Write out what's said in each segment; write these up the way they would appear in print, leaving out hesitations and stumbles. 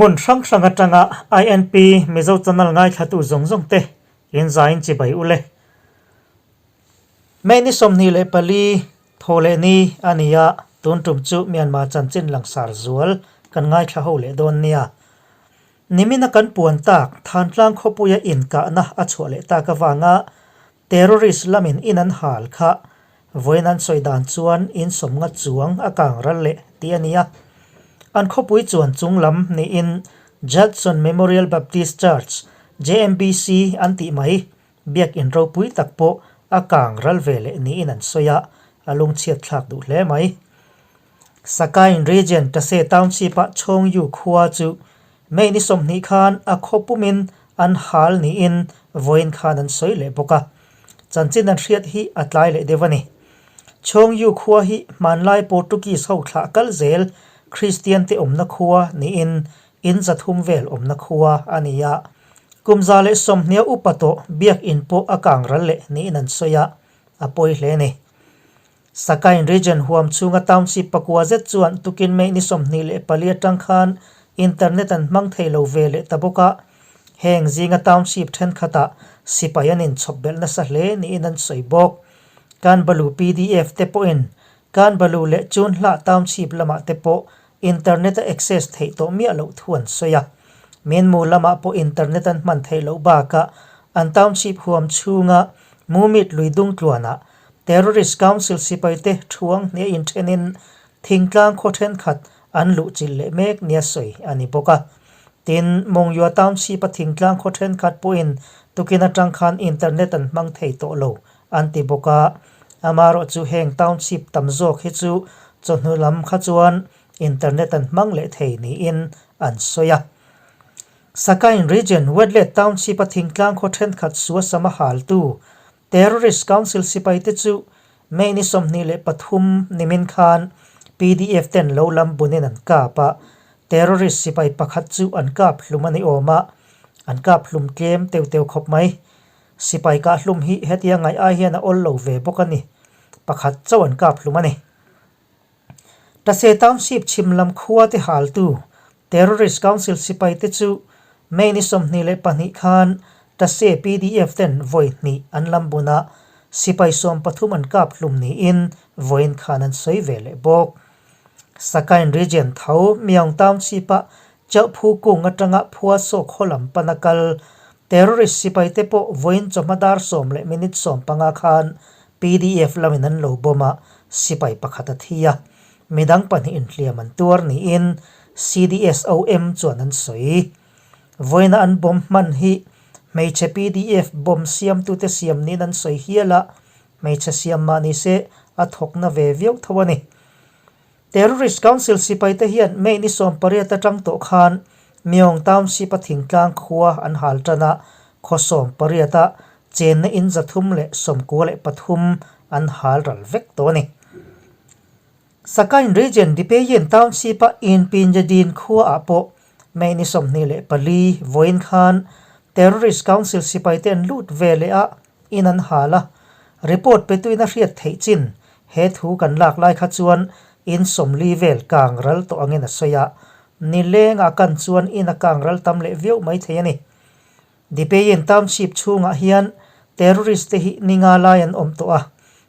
Hmun hrang hrang atanga INP Mizo Channel ngaithlatu zawng zawng te in zain chibai ule. May ni 24 Thawhlehni a ni a, tun tum chu Myanmar chanchin langsar zual kan ngaithla ho leh dawn nia. Nimina kan puan tak Thantlang khawpuia inkahna a chhuah leh tak avanga terrorist lamin in an hal kha vawiin an sawi dan chuan in sawmnga chuang a kang ral leh tih a ni a. An khawpui chuan chung lam niin Judson Memorial Baptist Church, JMBC, an tih mai Biakinn ropui tak pawh a kang ral ve leh niin an sawi a, a lungchhiat thlak duh hle mai. Sakain Region Tase Township-a Chhawngyu khua chu May ni 20 khan a khaw pumin an hal niin vawiin khan an sawi leh bawk a. Chanchin an hriat hi a tlai leh deuh a ni. Chhawngyu khua hi hmanlai Portuguese ho thlah kal zel Kristian te awmna khua niin in 300 vel awmna khua a ni a. Kum 120 upa tawh biakinn pawh a kang ral leh niin an sawi a, a pawi hle a ni. Sakain Region huam chhunga township pakua zet chuan tukin May ni 24 atang khan internet an hmang thei lo ve leh ta bawk a, heng zinga township thenkhatah sipai an inchhawp belh nasa hle niin an sawi bawk. Kanbalu pdf te pawhin Kanbalu leh Chunhlah township lamah te pawh Internet a access theih tawh miah loh thu an sawi a. Myanmar lamah pawh internet an hman theih loh bakah an township huam chhunga Mumit lui dung tluanah Terrorist Council sipaite thuang hniah inthenin thingtlang khaw thenkhat an luhchilh leh mek nia sawi a ni bawk a. Tin, Mongyua township-a thingtlang khaw thenkhat pawhin tukin atang khan internet an hmang thei tawh lo an ti bawk a. Amaherawh chu heng township tam zawk hi chu chawhnu lam kha chuan internet an hmang leh thei niin an sawi a. Sakain Region Wetlet Township-a thingtlang khaw thenkhat suasama haltu Terrorist Council sipaite chu May ni 23 nimin khan pdf ten lo lam bunin an kap a, terrorist sipai pakhat chu an kap hlum a ni awm a, an kap hlum tlem teu teu khawp mai. Sipai kah hlum hi hetia ngaih ai hian a awl lo ve bawk a ni. Pakhat chauh an kap hlum a ni. Tase Township chhim lam khua te haltu Terrorist Council sipai te chu May ni 22 khan Tase pdf ten vawi hnih an lam bun a, sipai 13 an kap hlum niin vawiin khan an sawi ve leh bawk. Sakain Region tho Myaung Township-a Chauhphu kung atanga phua sawk haw lam pana kal terrorist sipaite pawh vawiin chawhma dar sawm leh minute 15 khan pdf lamin an lo bomb a, sipai pakhat a thi a, midang pahnih inhliam an tuar niin CDSOM chuan an sawi. Vawiina an bomb hman hi hmeichhe pdf bomb siamtute siam niin an sawi hial a, hmeichhe siam mah nise a thawkna ve viau tho a ni. Terrorist Council sipaite hian May ni 18 atang tawh khan Myaung Township-a thingtlang khua an hal tan a, khaw 18-a chenna in 393 an hal ral vek tawh a ni. Sakain Region Dipeyin Township-a Inpinjadin khuaah pawh May ni 24 vawiin khan Terrorist Council sipaite an lut ve leh a, in an hal a, report petuin a hriat theih chin he thu kan lak lai kha chuan in 40 vel kang ral tawh angin a sawi a, nileng a kan chuan in a kang ral tam leh viau mai thei a ni. Dipeyin Township chhungah hian terrorist te hi ninga lai an awm tawh a,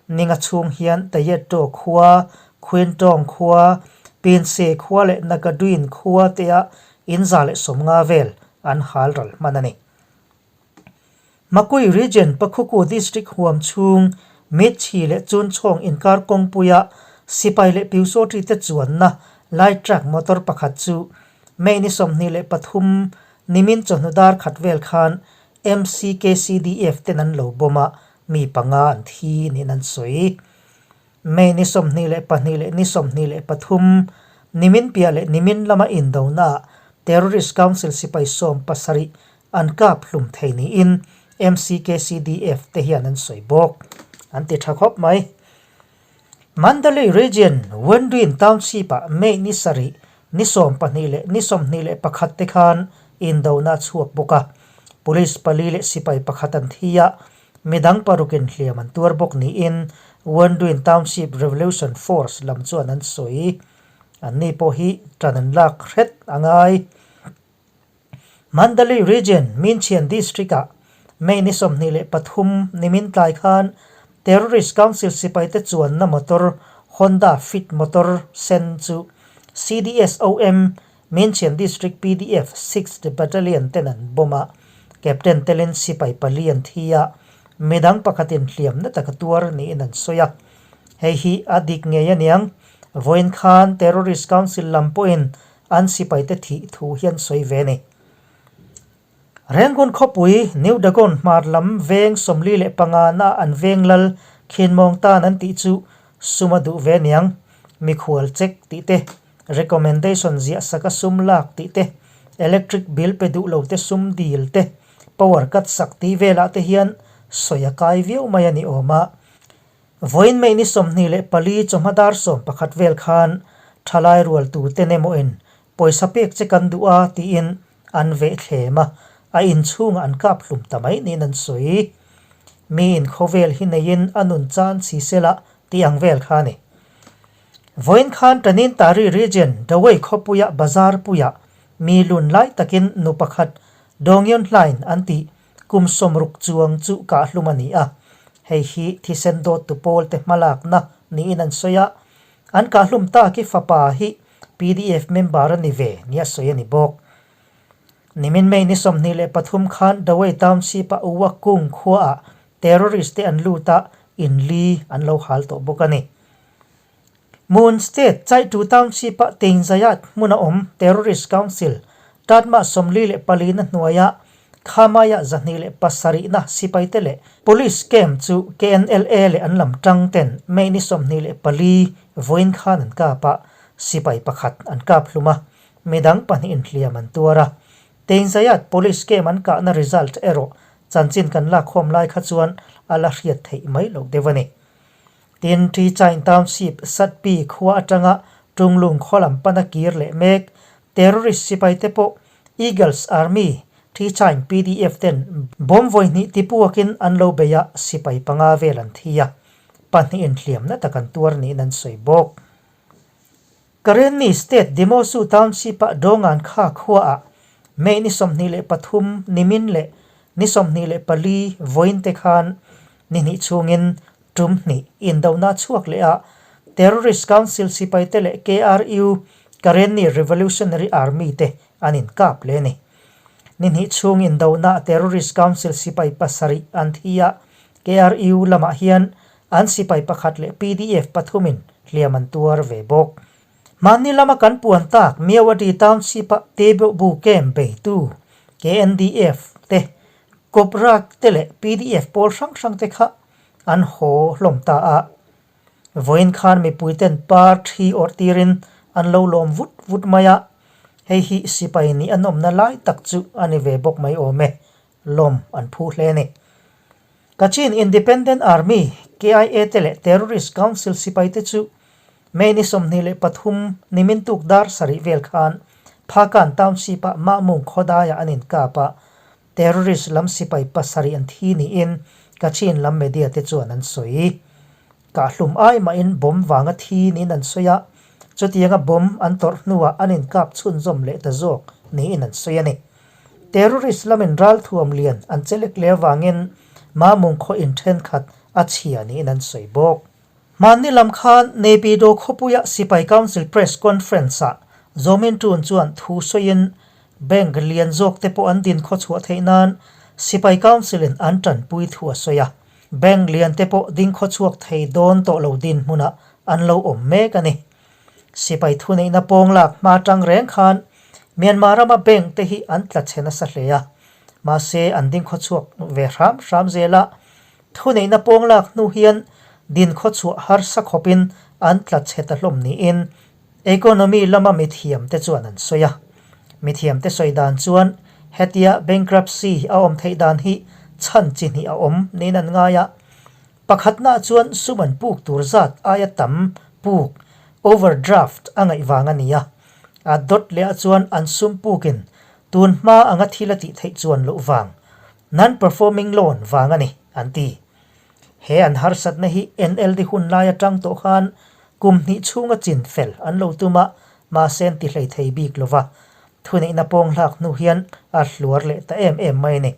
ninga chhung hian Tayetto khua, Quintong khua, Pinse khua leh Nagaduin khua te ah in 150 vel an hal ral hman a ni. Makui Region Pakhuku District huam chhung Mitchhi leh Chunchhawng inkar kawngpuia sipai leh Piusawṭi te chuanna light truck motor pakhat chu May ni 23 nimin chawhnu dar khat vel khan MCKCDF ten an lo bomb a, mi panga an thi niin an sawi. May ni 22 leh ni 23 nimin piah leh nimin lama indonaah Terrorist Council sipai 70 an kap hlum thei niin MCKCDF te hian an sawi bawk. An ti tha khawp mai. Mandalay Region Wenduin Township-ah May ni 7, ni 12 leh ni 21 te khan indona a chhuak bawk a. Police pali leh sipai pakhat an thi a, midang parukin hliam an tuar bawk niin Wenduin Township Revolution Force lam chuan an sawi. Anni pawh hi tan an lak hret a ngai. Mandalay Region, Minchian District-ah May ni 23 nimin tlai khan Terrorist Council sipaite chuanna motor Honda Fit motor sen chu CDSOM, Minchian District PDF Sixth Battalion ten an bomb a, Captain telin sipai pali an thi a, midang pakhatin hliamna taka tuar niin an sawi a. Hei hi a dik ngei aniang, vawiin khan Terrorist Council lam pawhin an sipaite thih thu hi an sawi ve a ni. Rangoon khawpui New Dagon hmar lam veng 45 na an veng lal Khinmawng tan an tih chu sum a duh ve aniang, mikhual check tih te, recommendation ziah saka sum lak tih te, electric bill pe duh lo te sum dil te, power cut sak tih velah te hian sawi a kai viau mai a ni awm a. Vawiin May ni 24 chawhma dar 11 vel khan thalai rual tute nemawhin pawisa pek che kan duh a tiin an veh thlem a, a inchhungah an kap hlum ta mai niin an sawi. Miin khawvel hi neiin a nun chan si sela tih ang vel kha a ni. Vawiin khan Tanin Tari Region Dawei khawpuia bazar puiah mi lun lai takin nu pakhat Dongyeon Hlain an tih kum 60 chuang chu kahhlum a ni a. Hei hi thisen dawttu pawlte hmalakna niin an sawi a. An kahhlum tak hi fapa hi PDF member a ni ve nia sawi a ni bawk. Nimin May ni 23 khan Dawei Township-a Uwakung khuaah terrorist te an lut a, in li an lo hal tawh bawk a ni. Mon State Chaitu Township-a Teinzayat hmuna awm Terrorist Council Tatma 44 na hnuaia Khamaya 207 na sipaite leh Police camp chu KNLA leh an lam tang ten May ni 24 vawiin khan an kap a, sipai pakhat an kap hlum a, midang pahnihin hliam an tuar a. Teinzayat Police camp an kahna result erawh chanchin kan lakkhawm lai kha chuan a la hriat theih mai loh deuh a ni. Tin, Ṭichain Township, Satpi khua atanga Tunglung khaw lam pana kir leh mek terrorist sipaite pawh Eagles Army, Ṭichain PDF ten bomb vawi hnih tipuakin an lo bei a, sipai panga vel an thi a, pahnihin hliamna tak an tuar niin an sawi bawk. Karenni State Demosu Township-a Dongan kha khuaah May ni 23 nimin leh ni 24 vawiin te khan ni hnih chhungin tum hnih indona chhuak leh a, Terrorist Council sipaite leh KRU, Karenni Revolutionary Army, te an inkap leh a ni. Ni hnih chhung indona Terrorist Council sipai pasarih an thi a, KRU lamah hian An sipai pakhat leh PDF pathumin hliam an tuar ve bawk. Mahni lama kan puan tak Myawaddy Township-a Tebeuhbu Camp beitu KNDF te, Kawprak te leh PDF pawl hrang hrang te kha an haw hlawm ta a. Vawiin khan mipuiten par thi awrh tirin an lo lawm vut vut mai a, hei hi sipai nih an awmna lai tak chu a ni ve bawk mai awm e, lawm an phu hle a ni. Kachin Independent Army, KIA, te leh Terrorist Council sipaite chu May ni 23 nimin tuk dar sarih vel khan Phakan Township-ah Mahmung khawdaiah an inkap a, terrorist lam sipai pasarih an thi niin Kachin lam media te chuan an sawi. Kahhlum ai mahin bomb vanga thi niin an sawi a, chutianga bomb an tawrh hnuah an inkap chhunzawm leh ta zawk niin an sawi a ni. Terrorist lamin ralthuam lian an chelek leh avangin Mamung khaw in thenkhat a chhia niin an sawi bawk. Hmanni lam khan Naypyidaw khawpuia Sipai Council Press Conference-ah Zomin Tun chuan thu sawiin Bank lian zawk te pawh an din khawchhuah theih nan Sipai Council-in an tanpui thu a sawi a. Bank lian te pawh ding khawchhuak thei dawn tawh lo dinhmunah an lo awm mek a ni. Sipai thuneihna pawng lak hma tang reng khan Myanmar rama bank te hi an tla chhe nasa hle a, mahse an ding khawchhuak ve hram hram zel a, thuneihna pawng lak hnu hian din khawchhuah harsa khawpin an tla chhe ta hlawm niin economy lama mithiam te chuan an sawi a. Mithiam te sawi dan chuan hetia bankruptcy a awm theih dan hi chhan chi hnih a awm niin an ngai a, Pakhatnaah chuan sum an puk tur zat aia tam puk, overdraft, a ngaih vang a ni a. A dawt lehah chuan an sum pukin tun hma anga thil a tih theih chuan loh vang, non-performing loan, vang a ni, an ti. He an harsatna hi NLD hun lai atang tawh khan kum hnih chhunga chin fel an lo tum a, mahse an ti hlei thei bik lo va. Thuneihna pawng hlak hnu hian a hluar leh ta em em mai a ni.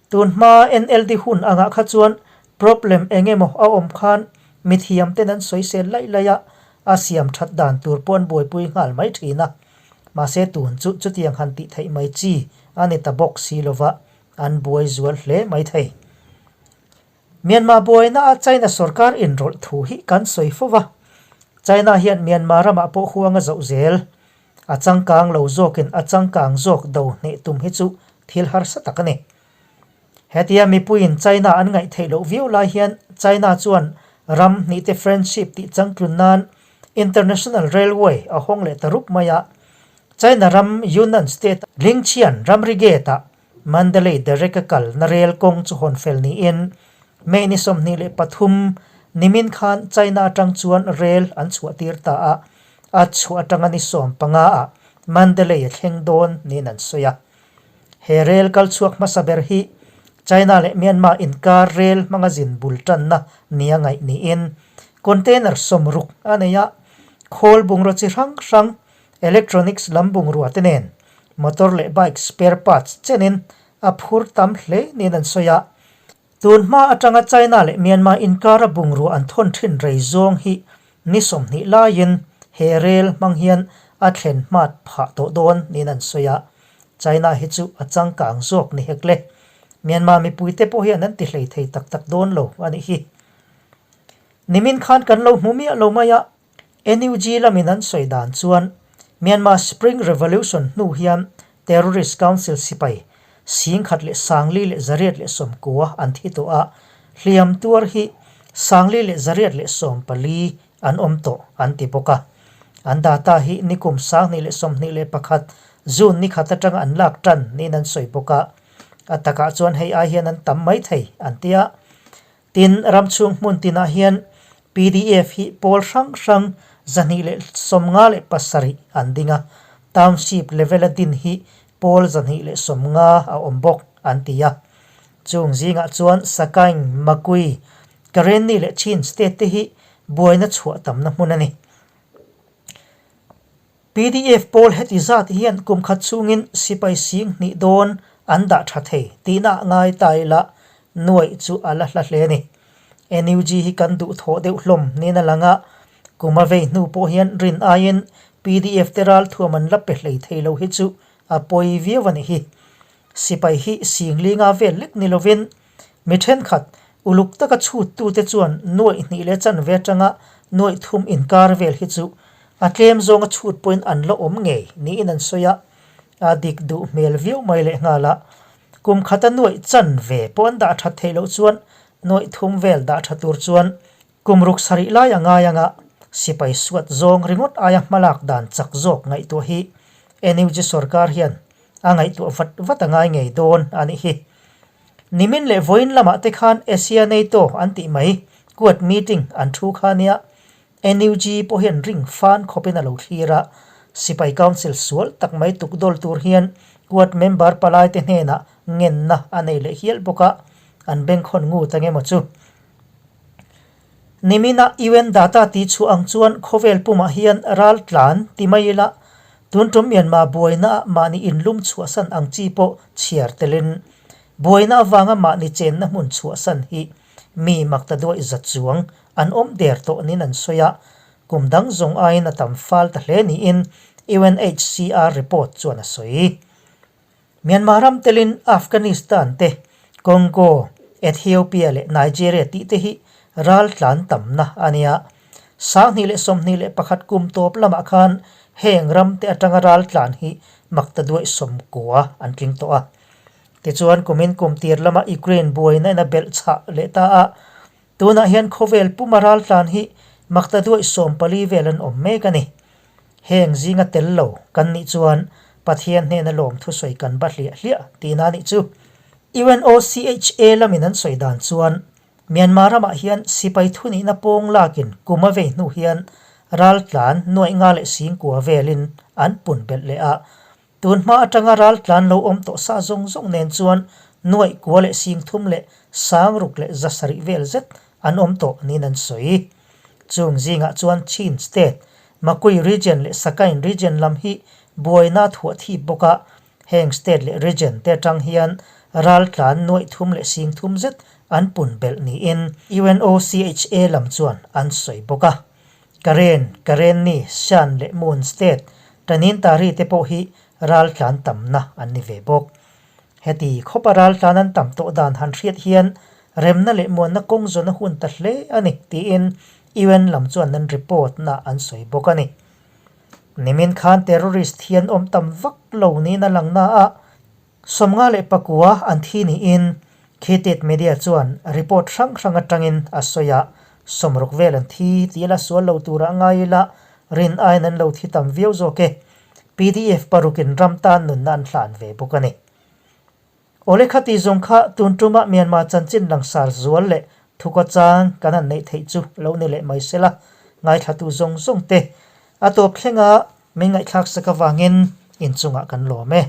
Tun hma NLD hun angah kha chuan problem eng emaw a awm khan mithiam ten an sawisel laih laih a, a siam that dan tur pawh an buaipui nghal mai thin a. Mahse tun chu chutiang han tih theih mai chi a ni ta bawk si lova, an buai zual hle mai thei. Myanmar buaina a China sorkar inrawlh thu hi kan sawi fo va, China hian Myanmar ramah pawh huang a zoh zel. A changkang lo zawkin a changkang zawk do hneh tum hi chu thil harsa tak a ni. Hetia mipuiin China an ngaih theih loh viau lai hian China chuan ram hnihte friendship tih changtlun nan International Railway a hawng leh ta rup mai a. China ram Yunnan state Lingqian ramri gate-ah Mandalay direct a kalna rel kawng chu hawn fel niin May ni 23 nimin khan China atang chuan rel an chhuah tir ta a, a chhuah atanga ni 15 ah Mandalay a thleng dawn niin an sawi a. He rel kal chhuak hmasa ber hi China leh Myanmar inkar rel hmanga zin bul tanna nia ngaih niin container 60 a nei a, khawl bungraw chi hrang hrang, electronics lam bungrua te nen motor leh bike spare parts chenin a phur tam hle niin an sawi a. Tun hma atanga China leh Myanmar inkara bungrua an thawn thin rei zawng hi ni 20 laiin he rel hmang hian a thlen hmat phah tawh dawn niin an sawi a. China hi chu a changkang zawk ni hek le. Myanmar mipuite pawh hian an ti hlei thei tak tak dawn lo a nih hi. Nimin khan kan lo hmu miah lo mai a. NUG lamin an sawi dan chuan Myanmar Spring Revolution hnu hian Terrorist Council sipai 14,190 an thi tawh a, hliam tuar hi 4,114 an awm tawh an ti bawk a. An data hi nikum 2021 June ni khat atanga an lak tan niin an sawi bawk a, a takah chuan hei ai hian an tam mai thei an ti a. Tin, ram chhung hmun tinah hian pdf hi pawl hrang hrang 257 an ding a, township level-a din hi pawl 250 a awm bawk an ti a. Chung zingah chuan Sagaing, Makui, Karenni leh Chin state te hi buaina chhuah tamna hmun a ni. Pdf pawl heti zat hian kum khat chhungin sipai 2000 dawn an dah tha thei tihna ah ngai ta ila nuaih chu a la hla hle a ni. NUG hi kan duh thawh deuh hlawm niin a lang a, kum a vei hnu pawh hian rin aiin pdf te ralthuam an la pe hlei thei lo hi chu a pawi viau a nih hi. Sipai hi 5000 vel lek ni lovin Mi thenkhat, uluk taka chhuttute chuan nuaih hnih leh chanve atanga nuaih thum inkar vel hi chu a tlem zawnga chhut pawhin an la awm ngei niin an sawi a, a dik duh hmel viau mai lehnghal a. Kum khata nuaih chanve pawh an dah that theih loh chuan nuaih thum vel dah tha tur chuan kum ruk sarih lai a ngai anga sipai suat zawng ringawt aia hmalak dan chak zawk ngaihtuah hi NUG sorkar hian a ngaihtuah vat vat a ngai ngei dawn a nih hi. Nimin leh vawiin lamah te khan Asia NATO an tih mai Quad meeting an thu kha nia. NUG pawh hian ring fan khawpin a lo thlir a, Sipai Council sual tak mai tukdawl tur hian Quad member palai te hnenah ngenna a nei leh hial bawk a, an bengkhawn ngut ang emaw chu. Nimina UN data tih chhuah ang chuan khawvel pumah hian ral tlan ti mai ila, tun tum Myanmar buaina ah mahni inlum chhuahsan ang chi pawh chhiar telin buaina avanga mahni chenna hmun chhuahsan hi mi makta duaih zat chuang an awm der tawh niin an sawi a, kum dang zawng aiin a tam fal ta hle niin UNHCR report chuan a sawi. Myanmar ram telin Afghanistan te, Congo, Ethiopia leh Nigeria tih te hi ral tlan tamna a nia. 2021 kum tawp lamah khan heng ram te atanga ral tlan hi makta duaih 90 an tling tawh a. Tichuan kumin kum tir lama Ukraine buaina in a belh chhah leh ta a, tunah hian khawvel puma ral tlan hi makta duaih 14 vel an awm mek a ni. Heng zinga tel lo kan nih chuan Pathian hnena lawm thusawi kan ba hliah hliah tihna nih chu. UNOCHA lamin an sawi dan chuan Myanmar ramah hian sipai thunihna pawng lakin kum a vei hnu hian raltlan nuaih nga leh 9000 velin an pun belh leh a. Tun hma atanga raltlan lo awm tawh sa zawng zawng nen chuan nuaih kua leh 3000 leh 600 leh 700 vel zet an awm tawh niin an sawi. Chung zingah chuan Chin State, Makui Region leh Sagaing Region lam hi Buaina a thuah thip bawk a, heng state leh region te atang hian raltlan nuaih thum leh sing thum zet an pun belh niin UNOCHA lam chuan an sawi bawk a. Karen, Karenni, Shan leh Mon state Tanintari te pawh hi raltlan tamna an ni ve bawk. Heti khawpa raltlan an tam tawh dan han hriat hian remna leh muanna kawng zawn a hun ta hle a ni tiin UN lam chuan an report na an sawi bawk a ni. Nimin khan terrorist hian awm tam vak lo niin a lang na a, 59 an thi niin Khitit media chuan report hrang hrang atangin a sawi a, 60 vel an thi tih la sual lo turah ngai ila rin aiin an lo thi tam viau zawk e. Pdf parukin ram tan nunna an hlan ve bawk a ni. Awle khati zawng kha tun tuma Myanmar chanchin langsar zual leh thukaw chang kan han neih theih chu lo ni leh mai sela, ngaithlatu zawng zawng te a tawp thlenga min ngaihthlak sak avangin inchungah kan lawm e.